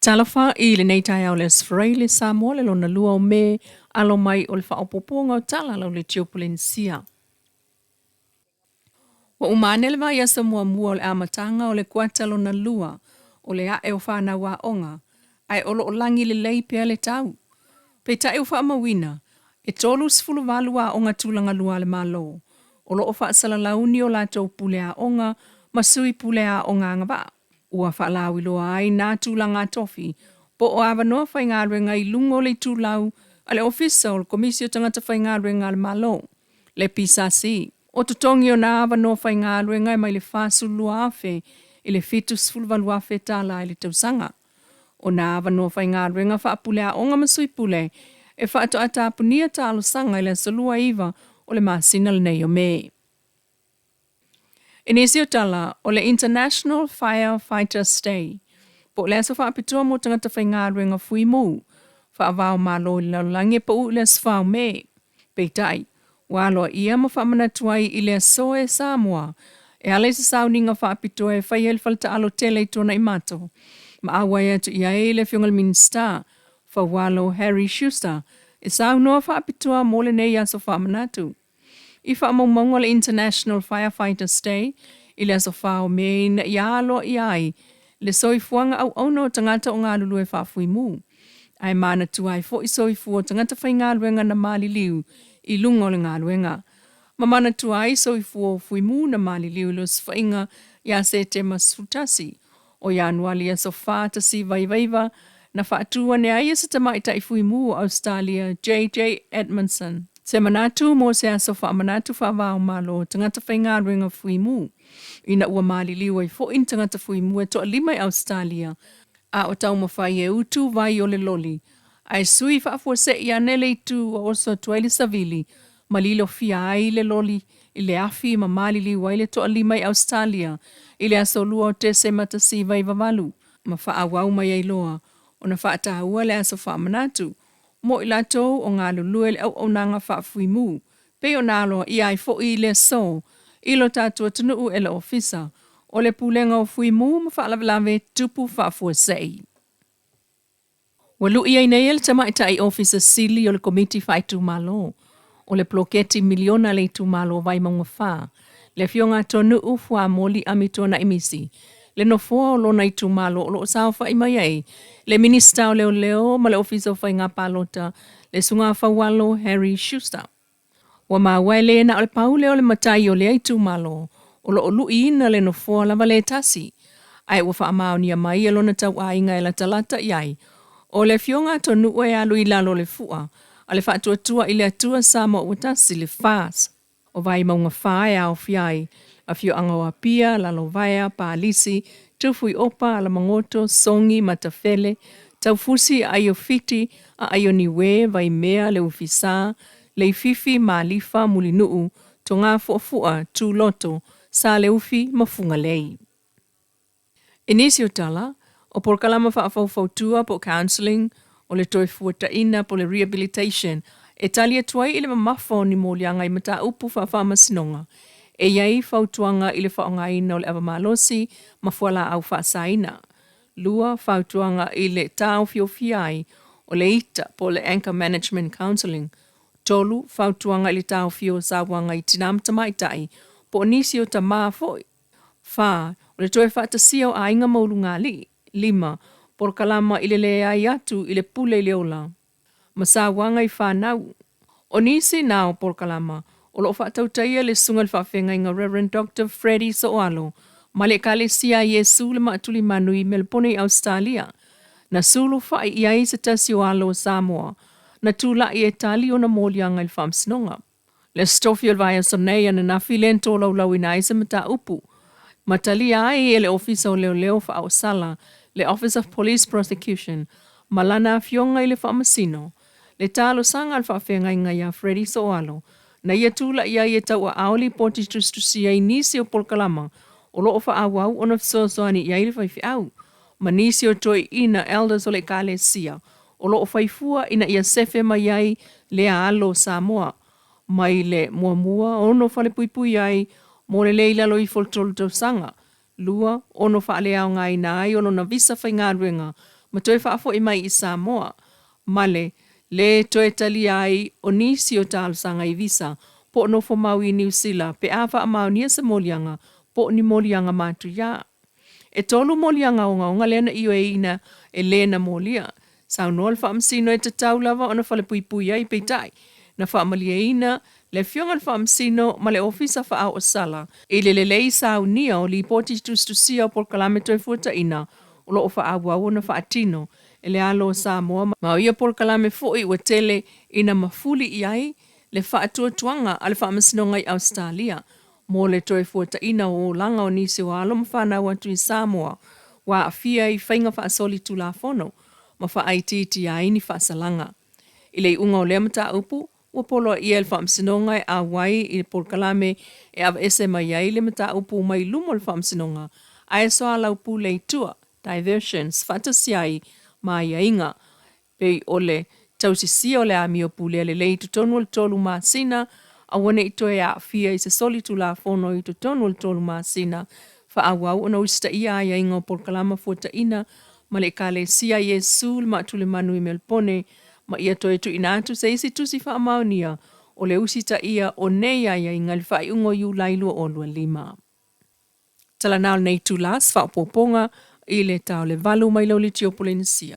Talofa i lenei taeao le Aso Faraile, Samoa le lona lua o Me, alo mai o le faaopoopoga o tala lau leitio Polenisia. Ua uma ane le vaiaso muamua o le amataga o le kuata lona lua o le ae o fanau aoga, ae o lo o lagi lelei pea le tau. Peitai ua faamauina, e 38 aoga tulaga lua a le Malo o lo o faasalalauni o latou pule aoga ma sui pule aoga agavaa. Ua faalauiloa ai na tulaga tofi po o avanoa faigaluega i luga o le itulau a le Ofisa o le Komisi o Tagata Faigaluega a le Malo, le PSC. O totogi o nā avanoa faigaluega e mai le $42,000 i le $78,000 i le tausaga. O nā avanoa faigaluega faapule aoga ma sui pule e faatoa tapunia talosaga i le aso 29 o le masina lenei o Me. I nisi o tala, o le International Firefighters Day, po o le aso faapitoa mo tagata faigaluega fui mu, faava o Malo i le lalolagi e pau i le aso 4 o Me. Peitai, ua aloaia ma faamanatu ai i le aso e Samoa e ala i se sauniga faapitoa e faia i le faletaalo tele i Tuanaimato, ma auai atu i ai le Afioga i le Minisita, Faualo Harry Schuster, e saunoa faapitoa mo lenei aso faamanatu. I faamaumauga o le International Firefighters Day i le aso 4 o Me ina ia aloaia ai le soifuaga auauna o tagata o galulue faafuimu, ae manatua ai foi soifua o tagata faigaluega na maliliu i luga o le galuega, ma manatua ai soifua o fuimu na maliliu i le osofaiga ia Setema 11 o Ianuali aso 4 1999 na faatu ane ai e se tamaitai fuimu o Ausetalia JJ Edmondson se manatu mo se aso faamanatu faava o Malo o tagata faigaluega fuimu, ina ua maliliu ai foi ni tagata fuimu e toalima i Ausetalia a o taumafai e utu vai o le loli, ae sui faafuasei ane le itu ua oso atu ai le savili ma lilofia ai le loli i le afi ma maliliu ai le toalima i Ausetalia i le aso 2 o Tesema 1998, ma faaauau mai ai loa ona faataua le aso faamanatu mo i latou o galulue i le auaunaga faafuimu, pei ona aloaia ai foi i le aso i lo tatou atunuu e le Ofisa o le Pulega o Fuimu ma Faalavelave Tutupu Faafuasei. Ua lui ai nei e le tamaitai Ofisa Sili o le Komiti Faaitumalo o le Poloketi Miliona a le Itumalo o Vaimauga 4, le Afioga a Tonu'u Fuamoli Amituana'i Misi, le nofoa o lona itumalo o lo o saofa'i mai ai le Minisita o Leoleo ma le Ofisa o Faiga Palota, le Susuga Faualo Harry Schuster. Ua maua e le na o le pau lea o le matai o lea itumalo o lo o lu'iina le nofoa lava le tasi, ae ua faamaonia mai e lona tauaiga e latalata i ai, o le Afioga a Tonu'u e alu i lalo o le fu'a a le Faatuatua i le Atua Samoa ua Tasi, le FAST. O Vaimauga 4 e aofia ai afioaga o Apia, Lalovaea, Palisi, Tufuiopa, Alamagoto, Sogi, Matafele, Taufusi, Aaiofiti, Aaioniue, Vaimea, Leufisa, Leififi, Malifa, Mulinuu, Togafuafua, Tuloto, Saleufi ma Fugalei. I nisi o tala, o polokalama faafaufautua po o counselling, o le toe fuataina po o le rehabilitation e tali atu ai i le mamafa o ni moliaga i mataupu faafaamasinoga, e i ai fautuaga i le faaaogaina o le ava malosi ma fualaau faasaina. 2, Fautuaga i le taofiofia ai o le ita po o le Anchor Management Counselling. 3, Fautuaga i le taofia o sauaga i tinā ma tamaitai po o nisi o tamā foi. 4, O le toe faatasia o aiga ma ulugalii. 5, Polokalama i le leai atu i le pule i le ola ma sauaga i fanau. O nisi na o polokalama o lo o faatautaia le Susuga i le Faafeagaiga Rev. Doctor Freddie So'oalo ma le Ekalesia a Iesu le Maatulimanu i Melepone i Ausetalia, na sulufai i ai se tasi o alo o Samoa na tula'i e tali ona moliaga i le Faamasinoga. Le Aso Tofi o le vaiaso nei ananafi lea na tolaulauina ai se mataupu ma talia ai e le Ofisa o Leoleo Faaoosala, le Office of Police Prosecution, ma lana afioga i le Faamasino, le talosaga a le faafeagaiga iā Freddie So'oalo na ia tula'i ai e tauaao lipoti tusitusia i nisi o polokalama o lo o faaauau ona fesoasoani i ai le faifeau ma nisi o toeaiina elders o le Ekalesia o lo o fai fua ina ia sefe mai ai lea alo o Samoa mai le muamua ono falepuipui ai mo le le i lalo ifo o le 3 tausaga, 2 ono faaleaogaina ai o lona visa faigaluega ma toe faafo'i mai i Samoa, ma le lē toe talia ai o nisi o talosaga i visa po o nofomau i Niu Sila pe a faamaonia se moliaga po o ni moliaga matuiā. E tolu moliaga ogaoga lea na ioeina e lē na molia. Saunoa le Faamasino e tatau lava ona falepuipui ai, peitai, na faamalieina le Afioga i le Faamasino ma le Ofisa Faaoosala i le lelei saunia o lipoti tusitusia o polokalame toefuataiga o lo o faaauau ona faatino e le alo o Samoa ma o ia polokalame foi ua tele ina mafuli i ai le faatuatuaga a le Faamasinoga i Ausetalia mo le toefuataiga o olaga o nisi o alo ma fanau atu i Samoa ua aafia i faiga faasolitulafono ma faaitiitia ai ni faasalaga. I le iuga o lea mataupu, ua poloaia e le Faamasinoga e auai i le polokalame e aveese mai ai le mataupu mai luma o le Faamasinoga ae soalaupule i tua, diversions, faatasi ai ma aiaiga pei o le tausisia o le amio pulea lelei i totonu o le tolu masina, aua ne i toe aafia i se solitulafono i totonu o le tolu masina, faaauau ona usitaia aiaiga o polokalama fuataina ma le Ekalesia a Iesu le Maatulemanu i Melpone ma ia toe tuuina atu se isi tusi faamaonia o le usitaia o nei aiaiga i le faaiuga o Iulai 2025. Tala na o lenei itula, se faaopoopoga i le ta o le valu mai Lauliti o Polenisia.